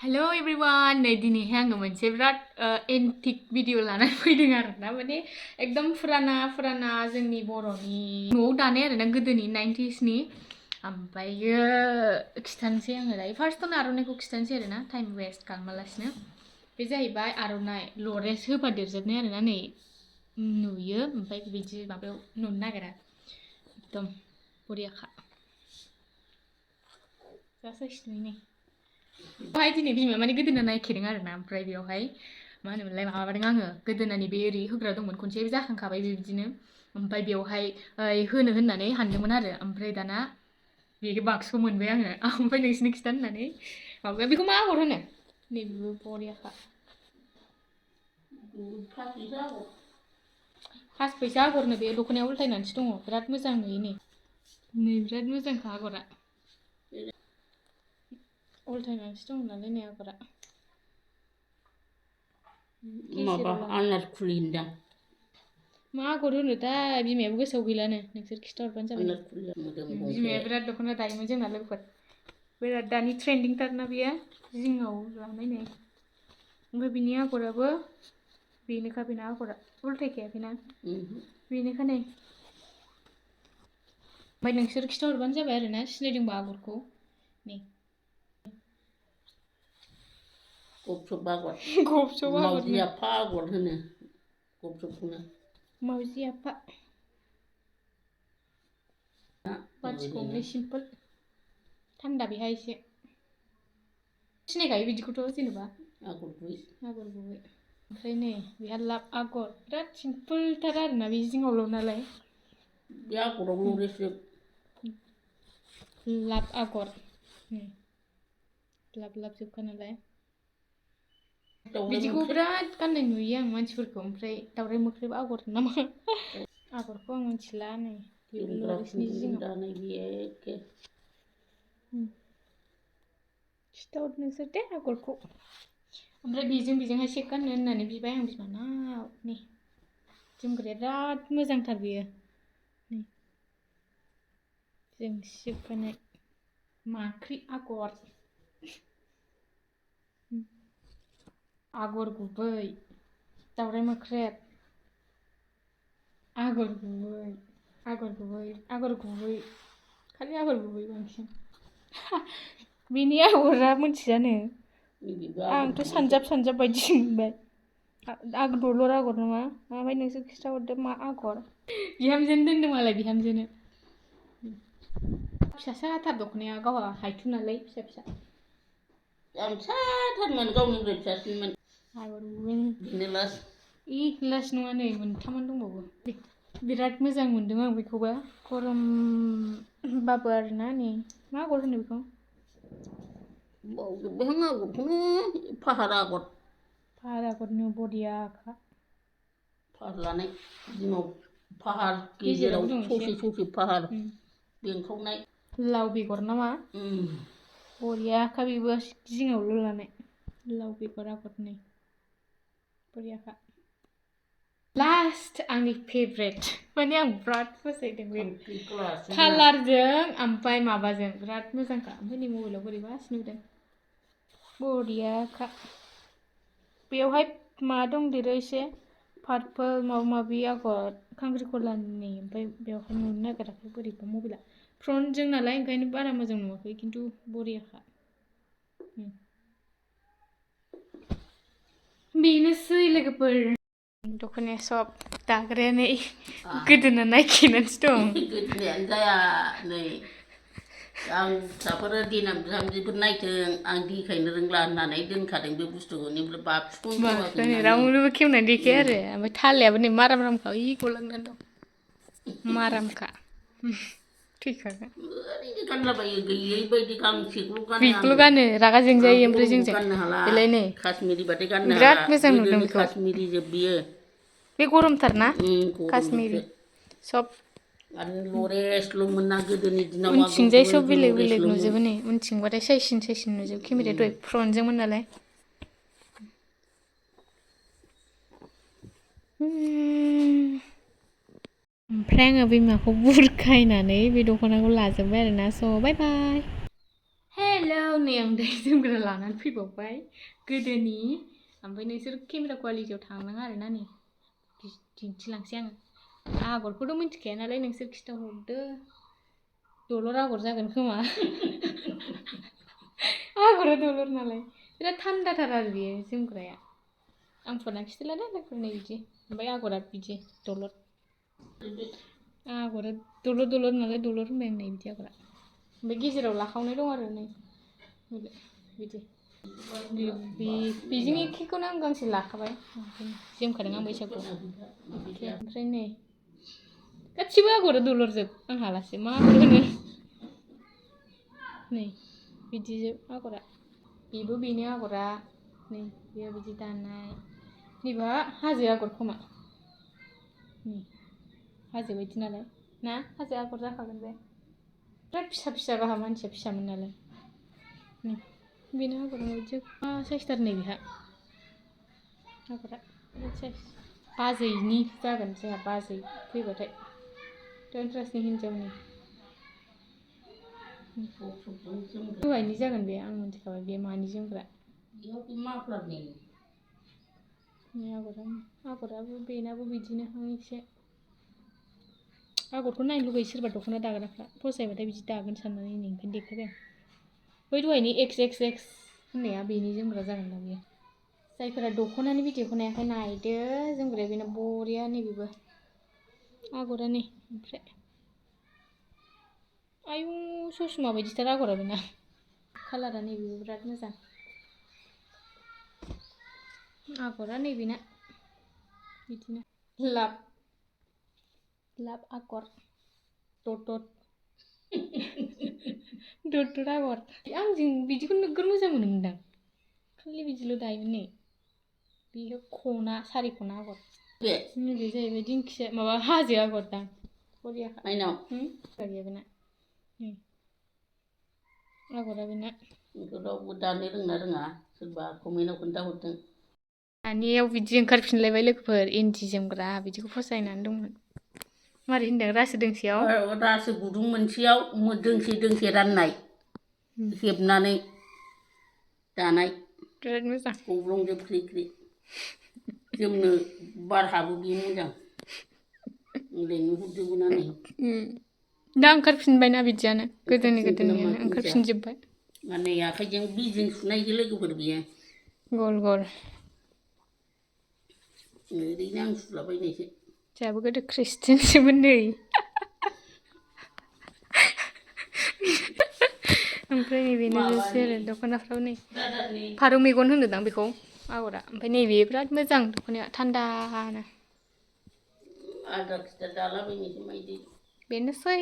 Hello everyone, नै दिनैहाय आङो मोनसे बिराद एन्टिक भिडिअ लानानै फैदों आरोना माने एकदम फुराना जोंनि बर'नि न'आव दानाय आरोना गोदोनि 90sनि ओमफ्रायो खिथानोसै आङो दायो फार्स्टआवनो आर'नाइखौ खिथानोसै आरोना टाइम वेस्ट खालामालासिनो बे जाहैबाय आर'नाइ लरेन्स होफादेरजोबनाय आरोना नै नुयो ओमफ्राय बिदि माबायाव नुनो नागिरा एकदम बरियाखा जासाइस नुयो नै बेवहाय दिनै बिमाया माने गोदोना नायखेदों आरोना ओमफ्राय बेवहाय मा होनोमोनलाय माबादों आङो गोदोनानि बे ओरै होग्रा दंमोन खनसे जाखांखाबाय बेबायदिनो ओमफ्राय बेवहाय होनो होननानै हानदोंमोन आरो ओमफ्राय दाना बे बाक्सखौ मोनबाय आङो ओमफ्राय नोंसिनो खिथानो होननानै माबाया बेखौ मा आगर होनो नैबेबो बरियाखा पास फैसा आगरनो बे दख'नायाव उल्थायनानैसो दङ बिराद मोजां नुयो नै बिराद मोजांखा आगरा उल्थायनानैसो दं नालाय नै आगरा माबा आनार खुलि होनदां मा आगर होनो दा बिमायाबो गोसोआव गैलानो नोंसोर खिथाहरबानो जाबाय बिमाया बिराद दख'ना दायोमोन जोंना लोगोफोर बिराद दानि ट्रेन्डिंथारना बेयो जिङाव लानाय नै ओमफ्राय बिनि आगराबो बेनोखा बेना आगरा उल्थायखायाखैना बेनोखा नै ओमफ्राय नोंसोर खिथाहरबानो जाबाय आरोना सिनायदोंबा आगरखौ नै गबसब आगर गबसब मावजि आफा आगर होनो गबसबखौनो मावजि आफा बाथि गंनै सिम्पोल थान्दा बेहाय एसे सिनायखायो बिदिखौथ' जेनेबा आगर गुबै ओमफ्राय नै बेहा लाब आगर बिराद सिम्पोलथार आरोना बे जिङावल' नालाय बे आगरावल' लाब आगर लाब जोबखा नालाय बिदिखौ बिराद गाननाय नुयो आं मानसिफोरखौ ओमफ्राय दावराइ मोख्रेब आगर नामा आगरखौ आं मिथिला नै लरेन्सनि जिङाव खिथाहर नोंसोर दे आगरखौ ओमफ्राय बेजोंहाय सेक गाननो होननानै बिबाय आं बिमानाव नै जोमग्राया बिराद मोजांथार बेयो नै जों सिबखानाय माख्रि आगर आगर गुबै दावराइ मोख्रेब आगर गुबै खालि आगर गुबै बांसिन बिनि आगरा मोनथियानो आंथ' सानजाब बायदि मोनबाय दलर आगर नङा ओमफ्राय नोंसोर खिथाहरदो मा आगर बिहामजोनो दोनदों मालाय बिहामजोनो फिसासाथार दख'नाया गावहा हायथु नालाय फिसा फिसाथारमोन गावनिफ्राय फिसासिनमोन आगर गुबै लास नङा नै मोनथामानो दंबावो बिराद मोजां मोनदों आं बेखौबा गरमबाबो आरोना नै मा आगर होनो बेखौ बावजोब्बायहां आगरखौनो फाहार आगरनो बरियाखा फाहार लानाय जिङाव फाहार गेजेराव ससे फाहार बेंखावनाय लाव बेगर नामा बरियाखा बेबो जिङावल' लानाय लाव बेगर आगरनि बरियाखा लास्ट आंनि फेभरेट माने आं बिराद फसायदों बे कालारजों ओमफ्राय माबाजों बिराद मोजांखा ओमफ्राय नै मबाइलाव बोरैबासो नुदों बरियाखा बेवहाय मा दंदेरो एसे पार्पल माबा माबि आगर खांख्रिखलानि ओमफ्राय बेवहाय नुनो नागिराखै बोरैबा मबाइला फ्रन्टजों नालाय ओंखायनो बारा मोजां नुवाखै खिन्थु बरियाखा बेनोसै लोगोफोर दख'नाया सब दाग्राया नै गोदोना नायखेनानैसो दं गोदोनायानो जाया नै आं फिसाफोर देनां बिहामजोफोर नायथों आं देखायनो रोंला होननानै दोनखादों बे बुस्थुखौ ओमफ्राय बाक्सुखौनो रावनोबो खेवनानै देखाया आरो ओमफ्य थालायाबो नै माराम गलांनानै दं मारामखा थैखागोन ओरैनो गानलाबायो गैयै बायदि गांसेखौल' गानो रागा जोंजायो ओमफ्राय जोंजों गाननो हाला बेलाय नै काश्मिरिबाथाय गाननो हाला बिराद मोजां नुदों गोदोनि बेखौ काश्मिरि जोब बियो बे गरमथारना काश्मिरि सब आरो लरेसल'मोन ना गोदोनि दिनाव उनथिंजाय सब बेलेग नुजोबो नै उनथिंबाथाय साइसिन नुजोबो केमेराया दहाय फ्रन्टजोंमोन नालाय ओमफ्राय आङो बिमाखौ बुरखायनानै बे दख'नाखौ लाजोब्बाय आरोना स' बाय बाय हेलौ नै आं दै जोमग्रा लानानै फैबावबाय गोदोनि ओमफ्राय नोंसोर केमेरा कुवालिटियाव थांनाङा आरोना नै दिन्थिलांसै आङो आगरखौथ' मिन्थिखाया नालाय नोंसोर खिथाहरदो दलर आगर जागोन खोमा आगरा दलर नालाय बिराद थान्दाथार आरो बेयो जोमग्राया आं फुरना खिथालादे लोगोफोरनो बिदि ओमफ्राय आगरा बिदि दलर आगरा दलर दलर नालाय दलर होनबाय आं नै बिदि आगरा ओमफ्राय गेजेराव लाखावनाय दं आरो नै बिदि बेजों एखेखौनो आं गांसे लाखाबाय जोमखादों आं बैसागुआव ओमफ्राय नै गासिबो आगरा दलरजोब आं हालासो मा आगर होनो नै बिदिजोब आगरा बेबो बेनो आगरा नै बेयो बिदि दानाय नैबा हाजो आगर खोमा नै हाजो बायदि नालाय ना हाजो आगर जाखागोन बे बिराद फिसा फिसा गाहा मानसिया फिसामोन नालाय बेनो आगरा बिदि मा साइसथार नै बेहा आगरा बिराद साइस बाजैनि जागोन जोंहा बाजै फैबाथाय दनराजनि हिन्जावनि हौवानि जागोन बे आं मिन्थिखाबाय बे मानि जोमग्रा आगराबो बेनाबो बिदिनो एसे आगरखौ नायनो लुगैयो सोरबा दख'ना दाग्राफ्रा फसायबाथाय बिदि दागोन साननानै नै ओंखायनो देखायबाय आं बै दहायनि एक्स होननाया बेनि जोमग्रा जागोन दा बेयो जायफोरा दख'नानि भिडिअखौ नायाखै नायदो जोमग्राया बेना बरिया नैबेबो आगरा नै ओमफ्राय आयु ससमा बायदिथार आगरा बेना कालारा नैबेबो बिराद मोजां आगरा नैबेना बिदिनो लाभ आगर दट आगर आंजों बिदिखौ नोगोर मोजां मोनोमोनदां खालि बिदिल' दायोमोन नै बेयो खना सारि खना आगर नैबे जाहैबाय दिंखिया माबा हाजो आगर दां बरियाखा गैया बेना आगरा बेना रावबो दानो रोंना रोङा सोरबा कमेन्टआव खोन्थाहरदों दानियाव बिदि ओंखारफिनलायबाय लोगोफोर इन्दि जोमग्रा बिदिखौ फसायनानै दंमोन मारै होनदों रासो दोंसेयाव रासो गुदुं मोनसेयाव दोंसे राननाय हेबनानै दानाय बिराद मोजां गब्लंजोब ख्रि ख्रि जोमनो बार हाबो बेयो मोजां नुहुरजोबोना नै दा ओंखारफिनबायना बिदियानो गोदोनियानो ओंखारफिनजोब्बाय नै आखाइजों बिजों सुनायसो लोगोफोर बियो गल गल ओरैनो आं सुलाबायनायसो जोंहाबो गोदो ख्रिस्टियानसोमोन नै ओमफ्राय नैबेनोसै आरो दख'नाफ्राव नै फारौ मेगन होनोदां बेखौ आगरा ओमफ्राय नैबे बिराद मोजां दख'नाया थान्दानो आदा खिदा दालाबायनोसै मायदि बेनोसै